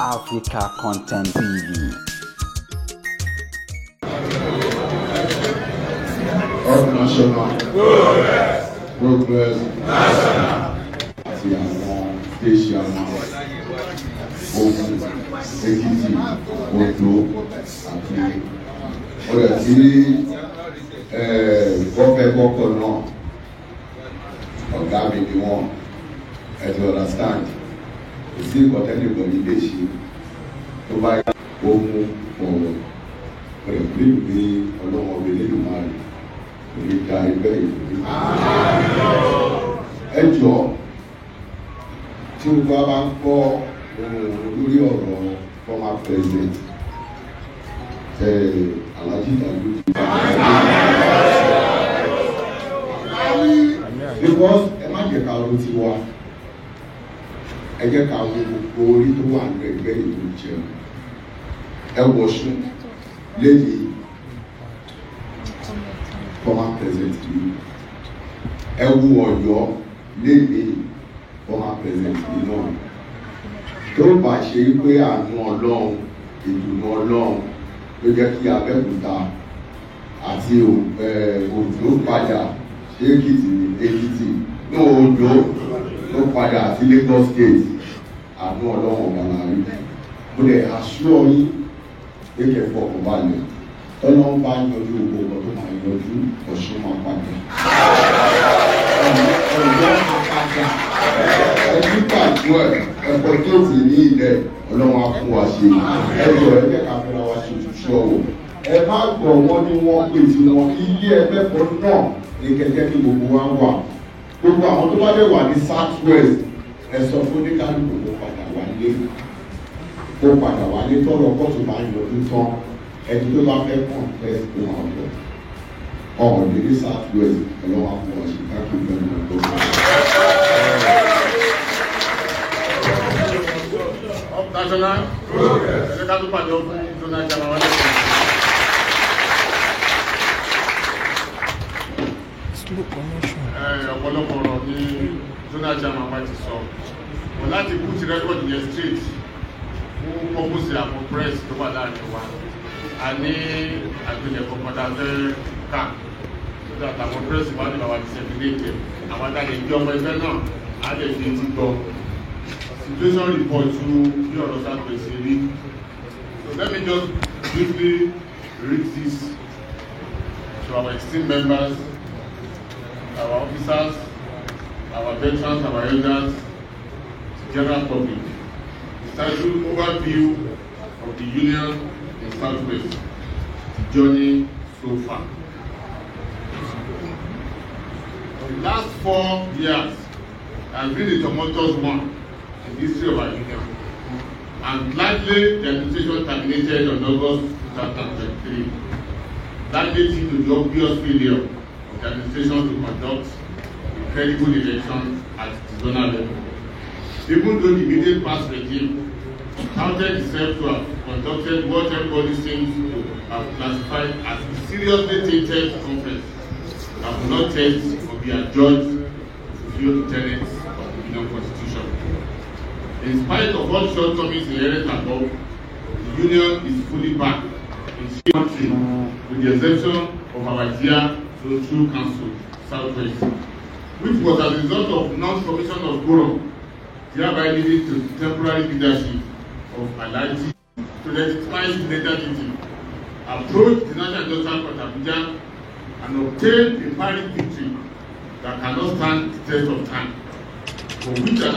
Africa Content TV. Up national. Progress. National. Àti àwọn station Ògùn, Èkìtì, Oǹdó àti ọ̀rẹ́ tí gọ́fẹ́ náà, ọ̀gá mi ni wọ́n. Ẹ ti understand, kò sí nǹkan tẹ́nìbọ̀dì lè ṣe tó bá yá ó mú forward. Ọ̀rẹ́ pé pé Ọlọ́wọ́ ọbẹ̀ Elédùmarè kò ní da ẹgbẹ́ ìlú. Ẹ jọ, tí gbogbo wa bá ń gbọ́ lórí ọ̀rọ̀ former president Alhaji Dangote, because ẹ má jẹ́ ká ro tiwa, ẹ jẹ́ ká wo gbogbo orí tó wà ní ẹgbẹ́ ìlú jẹun. Ẹ wọ̀ṣún lẹ́yìn former president yìí, ẹ wo Ọ̀yọ́ lẹ́yìn former president yìí náà. Tó bá ṣe pé àánú Ọlọ́run, ìdùnnú Ọlọ́run ló jẹ́ kí Abẹ́òkúta àti Oǹdó padà ṣé Èkìtì ní Èkìtì ní Oǹdó ló padà àti Lagos State, àánú Ọlọ́run ọ̀gá la rí. Mo lè assure yín pé kẹ́ fọkàn balẹ̀, tọ́lọ́run bá yanjú gbogbo ọ̀gá tó máa yanjú, Ọ̀ṣun máa padà, Ọ̀yọ́ máa padà. Ẹbí gbàgbọ́ ẹ̀ ẹ̀kọ́ géètì ní ilẹ̀, Ọlọ́run á fún wa ṣe. Ẹjọ́, ẹ jẹ́ ká fẹ́ra wa ṣe òtútù ọ̀wọ̀. Ẹ má gbọ́ wọn ní wọ́n pè tí wọn ilé ẹgbẹ́ kan náà ní kẹ̀kẹ́ kí gbogbo wa wà. Gbogbo àwọn tó bá dẹ̀ wà ní South West, ẹ sọ fún oníkálukú kó padà wálé, kó padà wálé. Tọrọ kóòtù máa ń yọjú tán, ẹni tó bá fẹ́ contest kó máa bọ̀ ọ̀hún ní South West. Ọlọ́run á fún wa ṣe. Thank you very much. Up national. Ẹ jẹ́ ká tó pàdé ọdún zonal chairman wa lẹ́kọ̀ọ́. Slow connection. Ọ̀pọ̀lọpọ̀ ọ̀rọ̀ ní zonal chairman wa ti sọ. But láti put record yẹn straight fún purpose àwọn press tó wà láàrin wa, a ní àgbélẹ̀kọ kan tá a fẹ́ kà so that àwọn press wa lè bá wa disseminate ẹ̀. Àwọn adáde ìjọ ọmọ ẹgbẹ́ náà á lè fi etí gbọ́. Situation report to bí ọ̀rọ̀ South West ṣe rí. So let me just briefly read this to our esteemed members, our officers, our veterans, our elders, the general public. It's titled Overview of the Union in Southwest, the Journey So Far. The last 4 years has been a tumultuous one in the history of our union. And gladly, the administration terminated on August 2023, likely due to the obvious failure of the administration to conduct a credible election at the zonal level. Even though the immediate past regime touted itself to have conducted what everybody seems to have classified as a seriously tainted conference that will not test or be adjudged to fulfill the tenets of the union constitution. In spite of all shortcomings inherent above, the union is fully back in country, with the exception of our dear Zone 2 Council, Southwest, which was as a result of non-formation of quorum, thereby leading to temporary leadership of Alhaji to legitimize legality, approached the National Industrial Court Abuja and obtained a pyrrhic victory that cannot stand the test of time, for which an